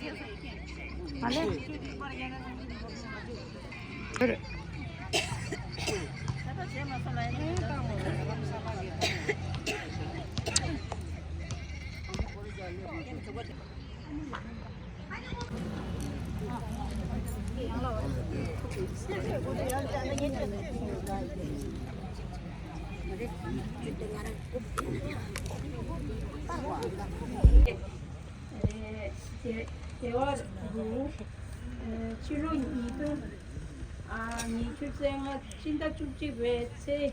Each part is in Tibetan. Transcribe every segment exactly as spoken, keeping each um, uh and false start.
མ་ལེ། ཟླ་བ་དགུ། ཕྱི་ལོ་ཉིས་སྟོང་ཉི་ཤུ་རྩ་ལྔ་སྤྱི་ཟླ་བཅུ་གཅིག་པའི་ཚེས་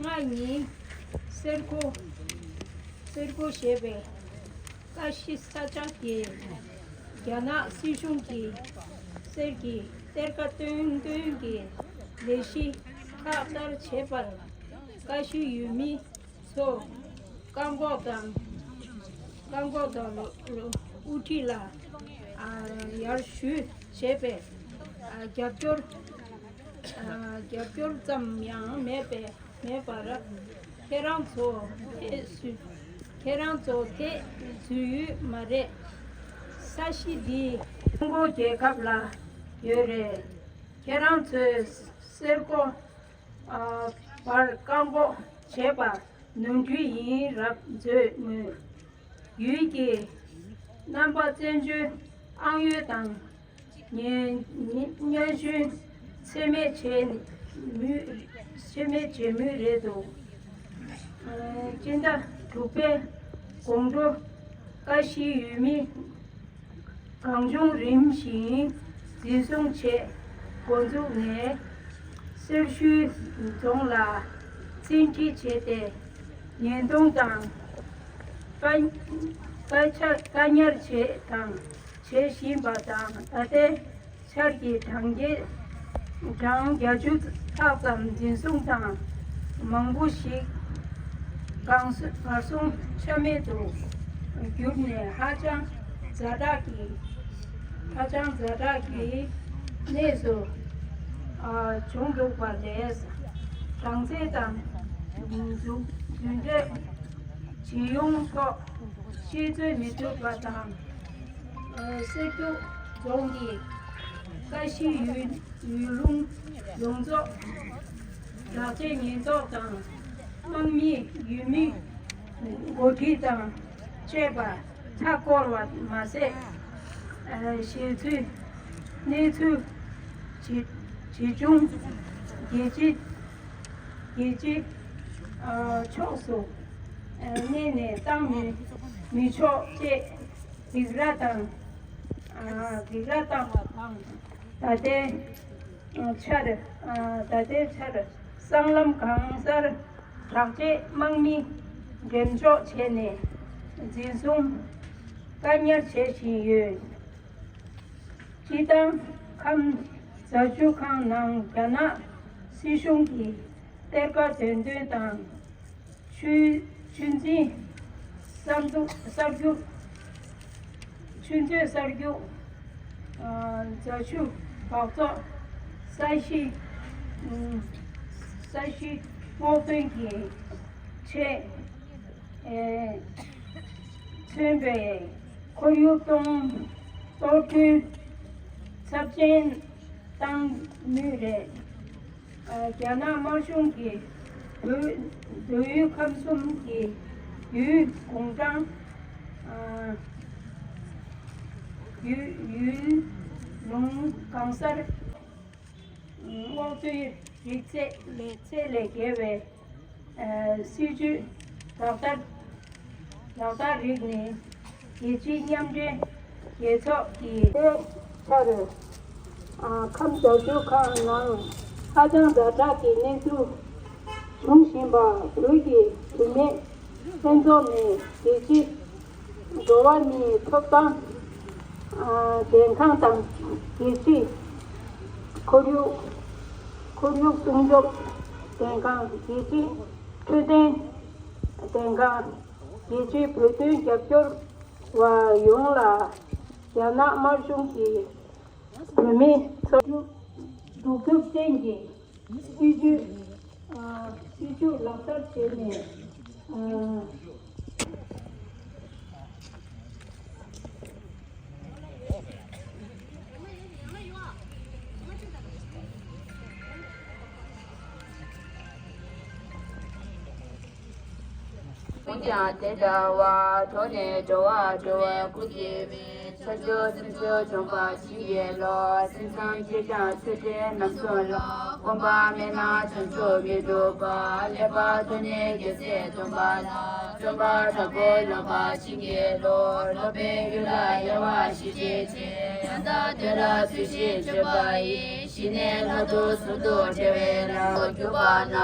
ལྔ་ཉིན་སེར་ཁོ། སེར་ཁོ་ཞེས་པའི་ཀ་ཤི་ས་ཆ་དེ་རྒྱ་ནག་སྲིད་གཞུང་གིས་གསེར་གྱི་གཏེར་ཁ་བཏོན་དོན་གྱི་ལས་གཞི་ཁག་ལྟར་བྱེད་པར་ཀ་ཤི་ཡུལ་མི་ཚོ་བཀག་འགོག་དང་། བཀག་འགོག་དང་དབུ་ཁྲིད་ལ་ཡར་ཞུ་བྱས་པའི་རྒྱབ་སྐྱོར། རྒྱབ་སྐྱོར་ཙམ་ཡང་མེད་པའི་མེད་པར་ཁྱེད་རང་ཚོ་ཐེ་ཚུ་ཁྱེད་རང་ཚོ་ཐེ་ཚུད་ཡོད་མ་རེད། ས་གཞི་འདི་ཀྲུང་གོ་རྒྱལ་ཁབ་ལ་ཡོད་རེད། ཁྱེད་རང་ཚོས་སེར་ཁོ་བར་བཀག་འགོག་བྱས་པ་ནོར་འཁྲུལ་ཡིན་རབས་བརྗོད་མོད། ཡུལ་གྱི་རྣམ་པ་བཙན་བྱོལ་ཨང་ཡོད་དང་། ཉེན་ཉེན་གཡོལ་ཚད་མེད་བྱས་མུས་ཚད་མེད་བྱེད་མུས་རེད་འདུག་སྤྱི་ཟླ་དྲུག་པའི་དགོང་དྲོ་ཀ་ཤིའི་ཡུལ་མི་གང་བྱུང་རིམ་བཞིན་འཛིན་བཟུང་བྱས་འགོ་འཛུགས་ནས་སེར་ཤུལ་རྫོང་ལ་བཙན་ཁྲིད་བྱས་ཏེ་ཉེན་རྟོག་དང་བཀའ་བཀའ་ཆ་བཀའ་ཉར་བྱས་དང་བྱེད་བཞིན་པ་དང་། ད་ལྟའི་ཆར་གྱི་གྲངས་ཀྱི་གྲངས་བརྒྱད་ཅུ་ལྷག་ཙམ་འཛིན་བཟུང་དང་མང་པོ་ཞིག་གང་སོ་གར་སོང་ཆ་མེད་དུ་གྱུར་ནས་ཧ་ཅང་ཛ་དྲག་གི་ཧ་ཅང་ཛ་དྲག་གི་གནས་སུ་ཨ་བྱུང་འདུག་པ་ལས་གྲངས་ཚད་དང་རྒྱུ་རྒྱུ་འབྲས་ཇི་ཡོང་ཐོག་ཤེས་ཚོད་མི་ཐུབ་པ་དང་། སེར་སྐྱ་རྫོང་གི་ཀ་ཤི་ཡུལ་ཡུལ་ལུང་ཡོངས་རྫོགས་དྲག་ཆས་ཉེན་རྟོག་དང་དམག་མིས་ཡུལ་མི་འགོ་ཁྲིད་དང་བཅས་པ་མཐའ་བསྐོར་བ་མ་ཟད། ཞེ་ཚུལ་གནས་ཚུལ་ཇི་ཇི་བྱུང་རྒྱལ་སྤྱི་རྒྱལ་སྤྱི་ཕྱོགས་སུ་གནས་ནས་བཏང་མི་མི་ཆོག་ཅེས་སྡིགས་ར་དང་། སྡིགས་ར་བཏང་བ་དང་། ད་ལྟའི་ཆར། ད་ལྟའི་ཆར་སྲང་ལམ་གང་སར་དྲག་ཆས་དམག་མི་འགྲེམས་འཇོག་བྱས་ནས་འཛིན་བཟུང་བཀག་ཉར་བྱེད་བཞིན་ཡོད། སྤྱི་བཏང་ཁམས་རྫ་ཆུ་ཁང་ནང་རྒྱ་ནག་སྲིད་གཞུང་གི་གཏེར་ཁ་འདོན་དོན་དང་། ཆུ་ཆུ་འཛིན་གསར་འཛུགས་གསར་རྒྱུག་ཆུ་མཛོད་གསར་རྒྱུག་རྫ་ཆུ་སྦགས་བཙོག་ས་གཞི། ས་གཞི་སྔོག་འདོན་གྱི་ཆེད། མཚོན་པའི་ཁོར་ཡུག་གཏོང་གཏོར་སྐྱོན་ཚབས་ཆེན་བཏང་མུས་རེད། རྒྱ་ནག་དམར་གཞུང་གིས་བོད་བོད་ཡུལ་ཁམས་གསུམ་གྱི་ཡུལ་དགུང་གྲངས། ཡུལ་ཡུལ་ལུང་གང་སར་སྔོག་འདོན་རིགས་ཚད་ལས་ཚད་ལས་བརྒལ་བའི་སྲིད་ཇུས་ལག་བསྟར་ལག་བསྟར་རིགས་ནི་རྒྱལ་སྤྱིའི་མཉམ་འབྲེལ་རྒྱལ་ཚོགས་ཀྱི་ཆར་ཁམས་རྫ་ཆུ་ཁག་ནང་ཧ་ཅང་ཛ་དྲག་གི་གནས་ཚུལ་འབྱུང་བཞིན་པ། བོད་ཀྱི་བུད་མེད་ལྷན་ཚོགས་ནས་རྒྱལ་སྤྱིའི་འགྲོ་བ་མིའི་ཐོབ་ཐང་ལྡན་ཁང་དང་། རྒྱལ་སྤྱིའི་ཁོར་ཡུག་ཁོར་ཡུག་སྲུང་སྐྱོབ་ལྡན་ཁང་། རྒྱལ་སྤྱིའི་འཕྲོད་བསྟེན་ལྡན་ཁང་། རྒྱལ་སྤྱིའི་བོད་དོན་རྒྱབ་སྐྱོར་བ་ཡོངས་ལ་རྒྱ་ནག་དམར་གཞུང་གིས་བོད་མིའི་ཚོགས་སྡུག་སྡུག་སྐྱོབ་ཅན་གྱི་སྲིད་ཇུས། ཨ། སྲིད་ཇུས་ལག་བསྟར་བྱས་ནས། ཨ། ཀུན་ཀྱང་དེ་ལྟ་བ། གྲོགས་ནི་འགྲོ་བ་སྒྲོལ་བའི་སྐུ་སྐྱེ་བའི། ཕྱག་རྒྱ་སེམས་མཆོག་འཇོམས་པ་བྱིན་གྱིས་རློབས། སེམས་ཙམ་སྤྱིར་བཏང་ཚུལ་ཁྲིམས་རྣམ་གསུམ་ལ། གོམས་པ་མེད་ན་བྱང་ཆུབ་མི་འགྲུབ་པ། ལེགས་པར་ཐོས་ནས་རྒྱལ་སྲས་འདོམས་པ་ལ། བརྩོན་པ་དྲག་པོས་རློབ་པ་བྱིན་གྱིས་རློབས། སློབ་པའི་ཡུལ་ལ་དབྱེ་བ་ཞི་བྱེད་ཅིང་། ཡང་དག་དོན་ལ་ཚུལ་བཞིན་སྤྱོད་པ་ཡིས། ཞི་གནས་ལྷ་དུ་ཟུང་དུ་འབྲེལ་བའི་ལམ། གྱུར་པ་ན་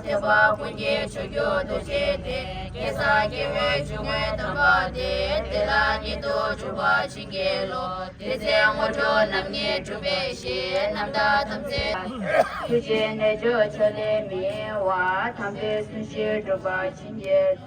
ཐེག་པ་ཀུན་གྱི་མཆོག་གྱུར་རྡོ་རྗེ་སྟེ། སྐྱེས་བུ་སྐྱེ་བོའི་སྤྱོད་ངན་དམ་པ་སྟེ། དེ་ལ་ཉིད་དུ་སྤྱོད་པ་བྱིན་གྱིས་རློབས། དེ་ཚེ་དངོས་གྲུབ་རྣམ་གཉིས་འགྲུབ་པའི་ཕྱིར། རྣམ་དག་ཐམས་ཅད་ཐུགས་རྗེའི་རྣལ་འབྱོར་ཕྱག་ལས་མི་གཡེལ་བ། དམ་པའི་གསུང་བཞིན་སྒྲུབ་པ་བྱིན་གྱིས།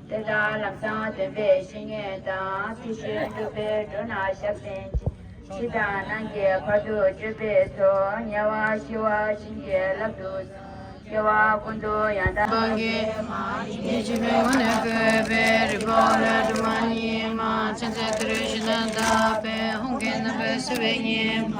དེ་ལྟར་ལམ་སང་སྟོན་པའི་བཤེས་གཉེན་དང་། དེ་བཞིན་སྒྲུབ་པའི་སྒྲུབ་ན་ཞབས་བརྟན་ཅིང་། ཕྱི་དང་ནང་གི་བར་དུ་གཅོད་པའི་ཚོགས། དམྱལ་བ་ཞི་བ་བྱིན་གྱིས་བརླབ་ཏུ་གསོལ། སྐྱེ་བ་ཀུན་ཏུ་ཡང་དག་པའི་མ། ཡི་གེ་བཅུ་པའི་ངོ་ནས་བཀོད་པའི་རིག་པ་ལས་སྒྲོན་མ་ཉི་མ། ཚེ་ཚད་ཏུ་རེ་ཞིག་ན་དག་པའི་ཧཱུྃ་གི་རྣམ་པར་བསིལ་བའི་ཉི་མ།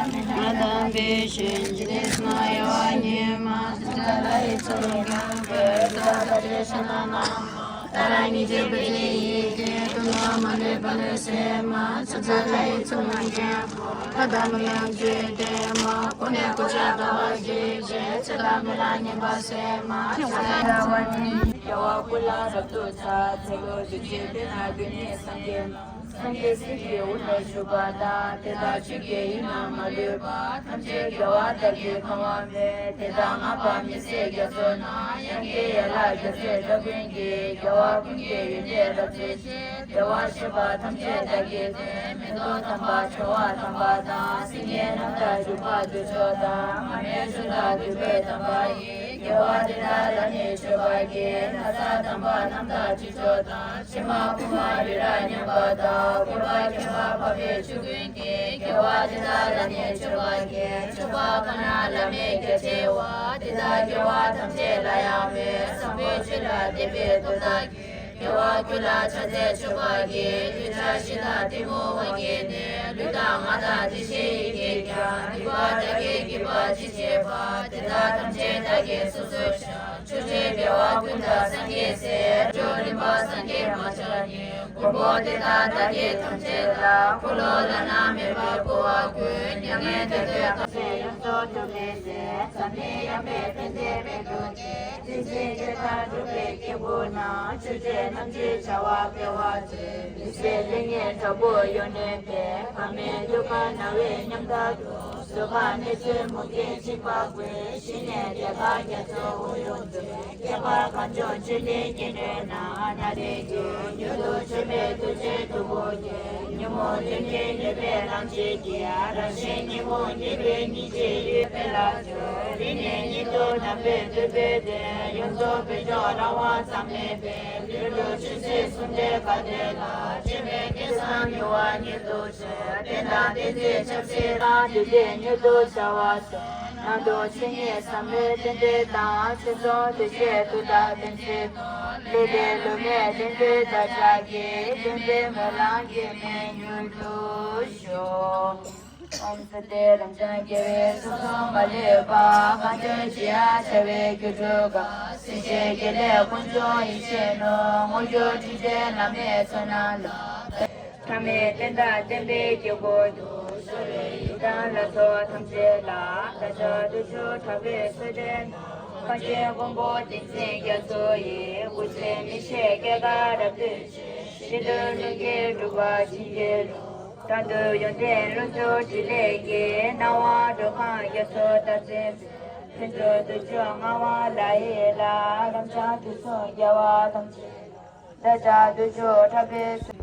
ང་དང་བས་གཞན་འཇིག་རྟེན་ན་ཡལ་བ་ཉི་མ། ཚེ་ཚད་ལྷ་ཡི་ཚོགས་ཀྱིས་བསྐོར་བའི་རིག་པ་ལས་སྒྲོན་མ་ཉི་མ། ཏཱ་ར་གཉིས་བརྗོད་པ་ཅན་ཡི་གེ། ཏུ་ན་མ་ནུ་པ་ནུ་སེ་མ། ཚེ་ཚད་ལྷ་ཡི་ཚོགས་རྣམས་ཀྱིས། ལྷ་དང་མི་ལ་རྗེས་དྲན་མ། སྒོ་ནས་གོ་ཆ་དགའ་བ་སྐྱེད་བྱེད། ཚེ་དང་མི་ལ་ཉམས་པ་སེལ་མ། ཚེ་ཚད་ལྷ་ཡི་ཚོགས་རྣམས་ཀྱིས། རྒྱལ་བ་ཀུན་ལ་རབ་ཏུ་ཕྱག། ཚེ་འགོག་གདུལ་བྱའི་དོན་ལ་ཀུན་ནས་སངས་རྒྱས་མ། སངས་རྒྱས་སྲས་ཀྱི་དབུ་ལ་བཞུགས་པ་དང་། དེ་དག་ཆོས་ཀྱི་དབྱིངས་རྣམས་མ་ལུས་པ། ཐམས་ཅད་རྒྱལ་བ་དག་གིས་གང་བར་མོས། དེ་དག་བསྔགས་པ་མི་ཟད་རྒྱ་མཚོ་ན། དབྱངས་ཀྱི་ཡན་ལག་རྒྱ་མཚོའི་སྒྲ་ཀུན་གྱིས། རྒྱལ་བ་ཀུན་གྱི་ཡོན་ཏན་རབ་མཚོན་ཆེ། བདེ་བར་གཤེགས་པ་ཐམས་ཅད་བདག་གིས་བསྟེན། མེ་ཏོག་དམ་པ་ཆར་པ་དམ་པ་དང་། སིལ་སྙན་རྣམ་དག་བྱུག་པ་དུར་ཁྲོད་དང་། མར་མེ་མཆོག་དང་བདུག་སྤོས་དམ་པ་ཡིས། རྒྱལ་བ་དེ་དག་བདག་ནི་མཆོད་པར་བགྱི། ན་བཟའ་དམ་པ་རྣམ་དག་ཁྲུས་མཆོག་དང་། ཕྱེ་མ་ཕུར་མ་རི་རབ་མཉམ་པ་དང་། ཕོར་པ་ཁྱད་པར་འཕགས་པའི་མཆོག་ཀུན་གྱིས། རྒྱལ་བ་དེ་དག་བདག་ནི་མཆོད་པར་བགྱི། མཆོད་པ་གང་ན་བླ་མེད་རྒྱ་ཆེ་བ། དེ་དག་དགེ་བ་ཐམས་ཅད་ལ་ཡང་མོས། བཟང་པོའི་ཆོས་ལ་དད་པའི་སྟོབས་དག་གིས། རྒྱལ་བ་ཀུན་ལ་ཕྱག་འཚལ་མཆོད་པར་བགྱི། འདོད་ཆགས་ཞེ་སྡང་གཏི་མུག་དབང་གིས་ནི། ལུས་དང་ངག་དང་དེ་བཞིན་ཡིད་ཀྱིས་ཀྱང་། སྡིག་པ་བདག་གིས་བགྱིས་པ་ཅི་མཆིས་པ། དེ་དག་ཐམས་ཅད་བདག་གིས་སོ་སོར་བཤགས། ཕྱོགས་བཅུའི་རྒྱལ་བ་ཀུན་དང་སངས་རྒྱས་སྲས། ལྷོ་ཕྱོགས་རིམ་པ་སངས་རྒྱས་མ་ཆགས་ཉིད། མགོན་པོ་དེ་དག་བདག་གིས་ཐམས་ཅད་ལ། འཁོར་ལོ་བླ་ན་མེད་པ་བསྐོར་བ་ཀུན། མྱ་ངན་འདས་རྒྱ་ཡོངས་སུ་འདུ་བའི་ཚེ། འཛམ་གླིང་ཡངས་པའི་ཕན་བདེའི་མེ་ཏོག་སྟེ། དེ་བཞིན་གཤེགས་དང་སྒྲུབ་པའི་སྐྱེ་དགུ་རྣམས། ཆོས་སྤྱོད་རྣམ་བཅུའི་བྱ་བ་སྤེལ་བར་མཛད། མི་ཟད་ལེགས་ཉེས་དྲག་པོ་ཡོངས་གནོན་པའི། འཕགས་མའི་ཐུགས་ཀར་རྣ་བས་ཉམས་དག་གྲོལ། སོ་ཁ་ནས་ཚུར་མུ་སྟེགས་འཇིགས་པ་ཀུན། ཞི་གནས་དེ་ཁར་རྒྱ་མཚོའི་དབུ་ཡུག་འཛིན། ཁྱད་པར་གངས་ལྗོངས་ཆོས་འདིའི་སྙིང་དོན་ན། ནཱ་ལས་རྒྱུན་མྱུར་དུ་བྱོན་པའི་ཐུགས་རྗེའི་ཐུ་བོ་ཁྱེད། ཉོན་མོངས་གདོན་བགེགས་ཉེས་པའི་རང་བཞིན་གྱིས། རང་གཞན་གཉིས་ཀྱི་ཉེས་པའི་སྙིང་རྗེའི་གཡུལ་འགྱེད་ལ་སྤྱོད། རིང་ནས་ཉིད་དུ་བསྣམས་པའི་ཐུབ་པའི་གདེང་། ཡོངས་རྫོགས་དཔལ་འབྱོར་རང་དབང་ཙམ་མེད་པའི། ལུས་ལུ་ཆོས་སྲིད་ཟུང་འབྲེལ་དགའ་སྟོན་ལ། སྤྱན་རས་གཟིགས་སམ་མྱུར་བ་ཉིད་དུ་སྤྱོད། རྟེན་དང་བསྟན་འཛིན་ཆབ་སྲིད་དང་། དུས་མཐའི་མྱུར་དུ་བྱ་བ་སོགས། ནང་དུ་ཆོས་ཉིད་ཟབ་མོའི་རྟེན་འབྲེལ་དང་། ཆོས་སྲུང་གདུལ་བྱའི་ཐུགས་དམ་བསྟེན་ཚུལ་དང་། ལེགས་ལྡན་ལུས་མེད་བསྟན་འགྲོའི་བདག་ཅག་གི། བསྟན་པའི་སྨོན་ལམ་གྱི་སྨན་མྱུར་དུ་ཤོག་ཨོཾ་སྭ་སྟི། རབ་འབྱམས་དགེ་བའི་ཚོགས་གསོག་མ་ལུས་པ། གང་འདོད་ཅི་ཡང་བྱ་བའི་རྒྱུ་སྒྲུབ་པ། སྲིད་ཞིའི་དགེ་ལེགས་ཀུན་འབྱུང་ཡིད་བཞིན་ནོར། དངོས་གྱུར་དྲིན་ཅན་བླ་མའི་ཚོགས་རྣམས་ལ། ཐ་མལ་རྟེན་དང་བརྟེན་པའི་དཀྱིལ་འཁོར་དུ། གསོལ་བའི་ཡི་དམ་ལ་སོགས་ཐམས་ཅད་ལ། བདག་ཅག་དུག་གསུམ་དག་པའི་ཚེ་འདི་ན། གངས་ཅན་མགོན་པོ་བསྟན་འཛིན་རྒྱ་མཚོ་ཡི། སྐུ་ཚེ་མི་ཤིགས་སྐྱེ་རྒ་རབ་ཏུ་བརྟན། གཞི་རྟེན་ལྷུན་གྱིས་གྲུབ་པར་བྱིན་གྱིས་རློབས། དོན་དུ་ཡོན་ཏན་ལྷུན་གྱུར་ཕྲིན་ལས་ཀྱིས། སྣང་བ་འགྲོ་གང་རྒྱ་མཚོ་ལྟར་མཛེས་པའི། ཕུན་ཚོགས་དུག་གསུམ་མངའ་དབང་ལྷ་ཡི་ལྷ། རབ་འབྱམས་དུས་གསུམ་རྒྱལ་བ་ཐམས་ཅད་ལ། བདག་ཅག་དུག་གསུམ་དག་པའི་ཚེ།